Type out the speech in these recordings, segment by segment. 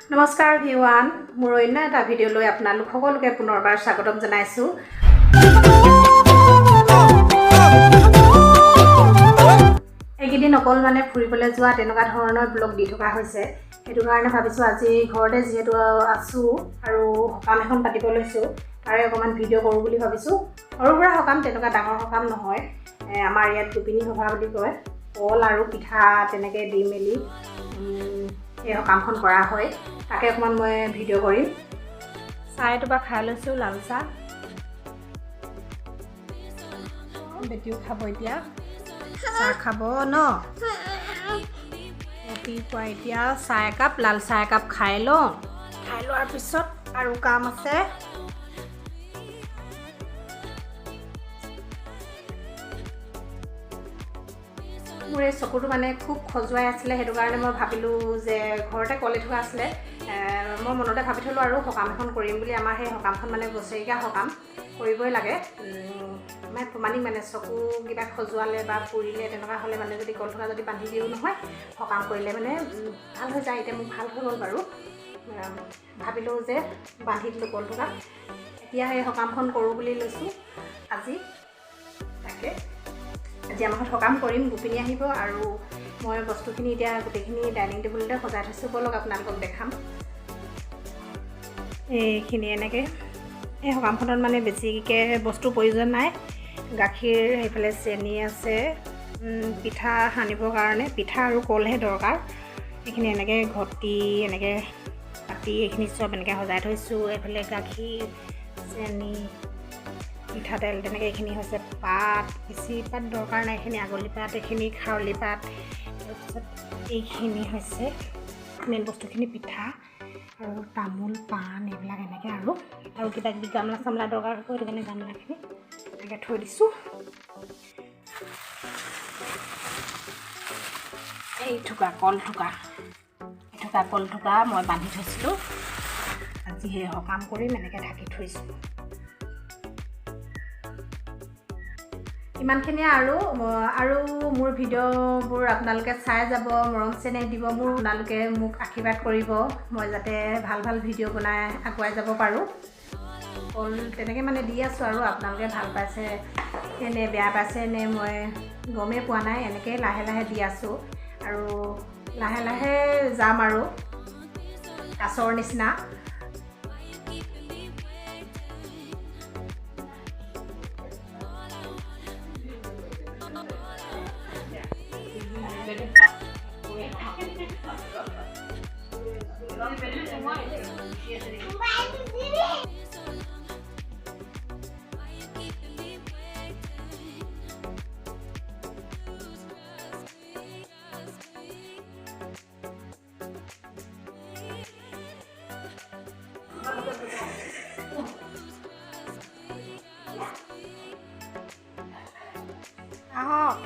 নমস্কাৰ ভিৱান, মোৰ অন্য এটা ভিডিঅ' লৈ আপোনালোক সকলোকে পুনৰবাৰ স্বাগতম জনাইছোঁ। এইকেইদিন অকল মানে ফুৰিবলৈ যোৱা তেনেকুৱা ধৰণৰ ব্লগ দি থকা হৈছে, সেইটো কাৰণে ভাবিছোঁ আজি ঘৰতে যিহেতু আছোঁ আৰু সকাম এখন পাতিব লৈছোঁ, তাৰে অকণমান ভিডিঅ' কৰোঁ বুলি ভাবিছোঁ। সৰু সুৰা সকাম, তেনেকুৱা ডাঙৰ সকাম নহয়। আমাৰ ইয়াত গোপিনী সভা বুলি কয়। কল আৰু পিঠা তেনেকৈ দি মেলি এই সকামখন কৰা হয়, তাকে অকণমান মই ভিডিঅ' কৰিম। চাহ এটোপা খাই লৈছোঁ, লাল চাহ। বেটিও খাব এতিয়া, চাহ খাব ন ৰাতিপুৱা। এতিয়া চাহ একাপ, লাল চাহ একাপ খাই লওঁ। খাই লোৱাৰ পিছত আৰু কাম আছে। মোৰ এই চকুটো মানে খুব খজুৱাই আছিলে, সেইটো কাৰণে মই ভাবিলোঁ যে ঘৰতে কলি থকা আছিলে, মই মনতে ভাবি থ'লোঁ আৰু সকাম এখন কৰিম বুলি। আমাৰ সেই সকামখন মানে বছৰেকীয়া সকাম, কৰিবই লাগে। মানে প্ৰমাণিক মানে চকু কিবা খজুৱালে বা পুৰিলে তেনেকুৱা হ'লে মানে যদি কল থকা যদি বান্ধি দিওঁ নহয়, সকাম কৰিলে মানে ভাল হৈ যায়। এতিয়া মোৰ ভাল হৈ গ'ল বাৰু, ভাবিলোঁ যে বান্ধি দিলোঁ কল থকা। এতিয়া সেই সকামখন কৰোঁ বুলি লৈছোঁ আজি। তাকে আজি আমাৰ ঘৰত সকাম কৰিম, গোপিনী আহিব আৰু মই বস্তুখিনি এতিয়া গোটেইখিনি ডাইনিং টেবুলতে সজাই থৈছোঁ। ব'লক আপোনালোকক দেখাম এইখিনি। এনেকৈ এই সকামখনত মানে বেছিকৈ বস্তুৰ প্ৰয়োজন নাই। গাখীৰ, সেইফালে চেনি আছে, পিঠা সানিবৰ কাৰণে পিঠা আৰু কলহে দৰকাৰ। এইখিনি এনেকৈ ঘটি এনেকৈ পাতি এইখিনি চব এনেকৈ সজাই থৈছোঁ। এইফালে গাখীৰ, চেনি, মিঠাতেল তেনেকৈ এইখিনি হৈছে পাত, বেছি পাত দৰকাৰ নাই, এইখিনি আগলি পাত, এইখিনি খাৰলি পাত। তাৰপিছত এইখিনি হৈছে মেইন বস্তুখিনি, পিঠা আৰু তামোল পাণ এইবিলাক এনেকৈ আৰু আৰু কিবা কিবি গামলা চামলা দৰকাৰ হ'ব, সেইটো কাৰণে গামলাখিনি এনেকৈ থৈ দিছোঁ। এই থোকা কল থোকা, এই থোকা কল থোকা মই বান্ধি থৈছিলোঁ, আজি সেই সকাম কৰিম এনেকৈ ঢাকি থৈছোঁ। ইমানখিনিয়ে আৰু আৰু মোৰ ভিডিঅ'বোৰ আপোনালোকে চাই যাব, মৰম চেনেহ দিব, মোৰ আপোনালোকে মোক আশীৰ্বাদ কৰিব, মই যাতে ভাল ভাল ভিডিঅ' বনাই আগুৱাই যাব পাৰোঁ। কল তেনেকৈ মানে দি আছোঁ আৰু আপোনালোকে ভাল পাইছে নে বেয়া পাইছে নে মই গমেই পোৱা নাই, এনেকৈয়ে লাহে লাহে দি আছোঁ আৰু লাহে লাহে যাম আৰু কাছৰ নিচিনা। আহক।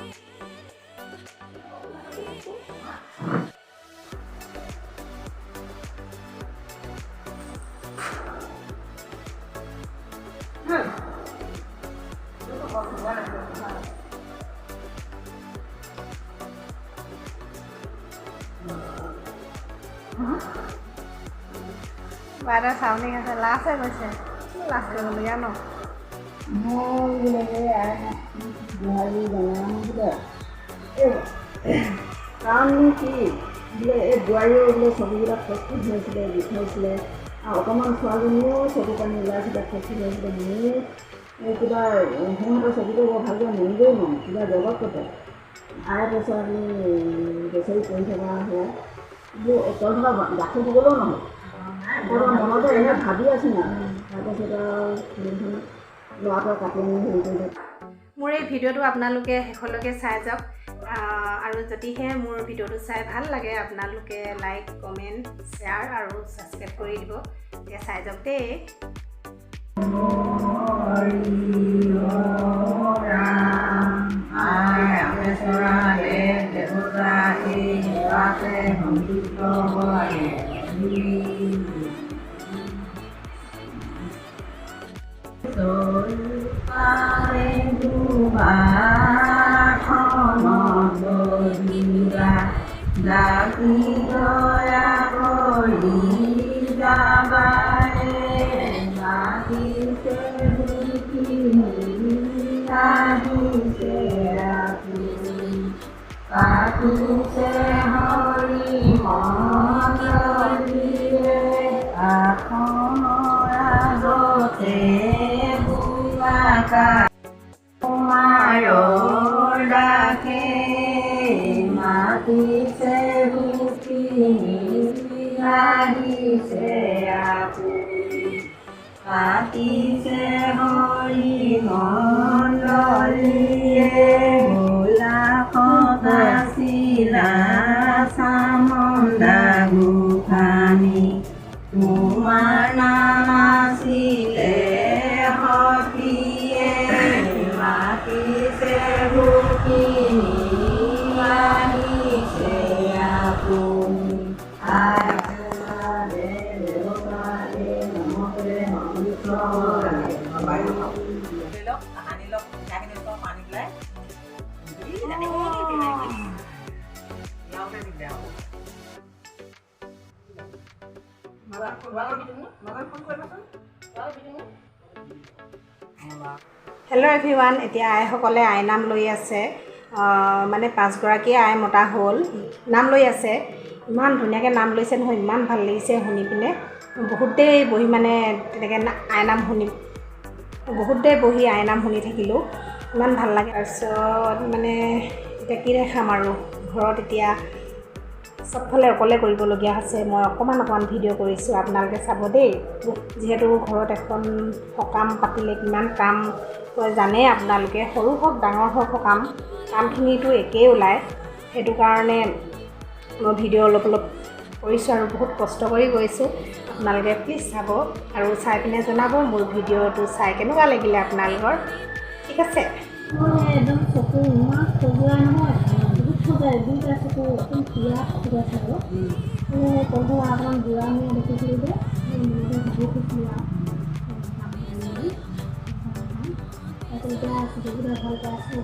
বাইদেউ চাউনি আছে, লাজে গৈছে, লাজ কৰিবলগীয়া ন। কাৰণনো কি বোলে, এই বোৱাৰীও বোলে চকুকেইটা খচখচ হৈছিলে, বিষাইছিলে আৰু অকণমান ছোৱালীজনীও চকু পানী ওলাইছিলে, খচখচ হৈছিলে। মোৰ কিবা সিহঁতৰ চকুটো বৰ ভালকৈ মনিবই নোৱাৰোঁ, কিবা জগত কটে আই পইচা আমি বছৰি কৰি থকা হয়। তই থকা গাখীৰ দিবলৈও নহয়, মনতে এনে ভাবি আছোঁ না। তাৰপাছত আৰু ল'ৰাটোৱে কাটি আনি হেৰি কৰিলে। মোৰ এই ভিডিঅ'টো আপোনালোকে শেষলৈকে চাই যাওক আৰু যদিহে মোৰ ভিডিঅ'টো চাই ভাল লাগে আপোনালোকে লাইক, কমেণ্ট, শ্বেয়াৰ আৰু ছাবস্ক্ৰাইব কৰি দিব। এতিয়া চাই যাওক দেই। ডাকি দয়া কৰি হেল্ল' এভৰিৱান, এতিয়া আইসকলে আইনাম লৈ আছে। মানে 5গৰাকীয়ে আই মতা হ'ল, নাম লৈ আছে। ইমান ধুনীয়াকৈ নাম লৈছে নহয়, ইমান ভাল লাগিছে শুনি পিনে। বহুত দেৰি বহি মানে তেনেকৈ আইনাম শুনি, বহুত দেৰি বহি আইনাম শুনি থাকিলোঁ, ইমান ভাল লাগে। তাৰপিছত মানে এতিয়া কি দেখাম আৰু, ঘৰত এতিয়া চবফালে অকলে কৰিবলগীয়া হৈছে। মই অকণমান অকণমান ভিডিঅ' কৰিছোঁ, আপোনালোকে চাব দেই। যিহেতু ঘৰত এখন সকাম পাতিলে কিমান কাম হয় জানেই আপোনালোকে, সৰু হওক ডাঙৰ হওক সকাম, কামখিনিতো একেই ওলায়। সেইটো কাৰণে মই ভিডিঅ' অলপ অলপ কৰিছোঁ আৰু বহুত কষ্ট কৰি গৈছোঁ। আপোনালোকে প্লিজ চাব আৰু চাই পিনে জনাব মোৰ ভিডিঅ'টো চাই কেনেকুৱা লাগিলে আপোনালোকৰ, ঠিক আছে? একদম চকু ইমান খজুৱাই নহয়, বহুত খজুৱাই, দুইটা চকু একদম পূৰা খজুৱাইছে। আৰু কলটো অকণমান বুঢ়া মূৰা দেখিছিলোঁ যে মনতে ভাবি থৈছিলোঁ আৰু তাৰপিছত এতিয়া চকুকেইটা ভাল পাই আছোঁ।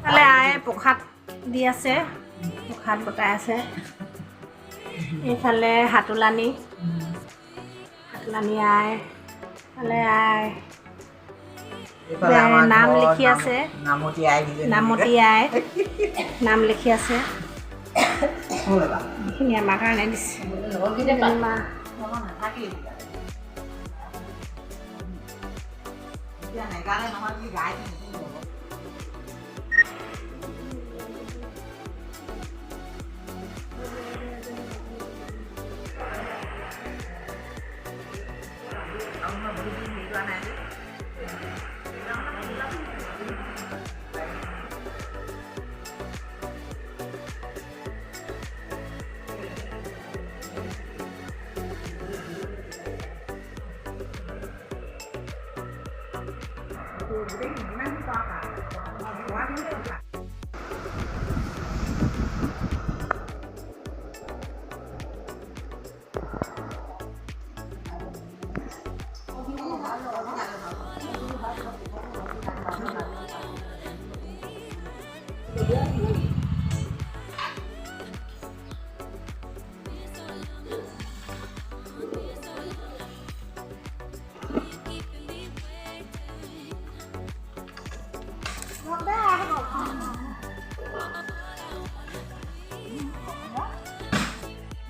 ফালে আয়ে প্ৰসাদ দি আছে, প্ৰসাদ গোটাই আছে। এইফালে হাতোলানি, হাতোলানি আই, ফালে আই নাম লিখি আছে, নামতি আই নাম লিখি আছে। এইখিনি আমাৰ কাৰণে দিছে।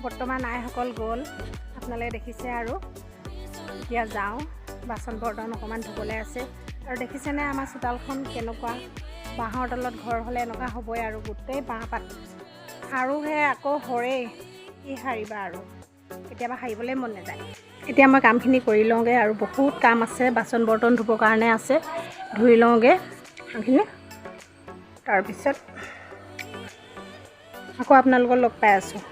বৰ্তমান আইসকল গ'ল, আপোনালোকে দেখিছে। আৰু এতিয়া যাওঁ, বাচন বৰ্তন অকণমান ধুবলৈ আছে। আৰু দেখিছেনে আমাৰ চোতালখন কেনেকুৱা, বাঁহৰ তলত ঘৰ হ'লে এনেকুৱা হ'বই আৰু, গোটেই বাঁহ পাত। আৰুহে আকৌ সৰেই, কি সাৰিবা আৰু, কেতিয়াবা সাৰিবলৈ মন নাযায়। এতিয়া মই কামখিনি কৰি লওঁগৈ, আৰু বহুত কাম আছে, বাচন বৰ্তন ধুবৰ কাৰণে আছে, ধুই লওঁগৈ কামখিনি। তাৰপিছত আকৌ আপোনালোকক লগ পাই আছোঁ।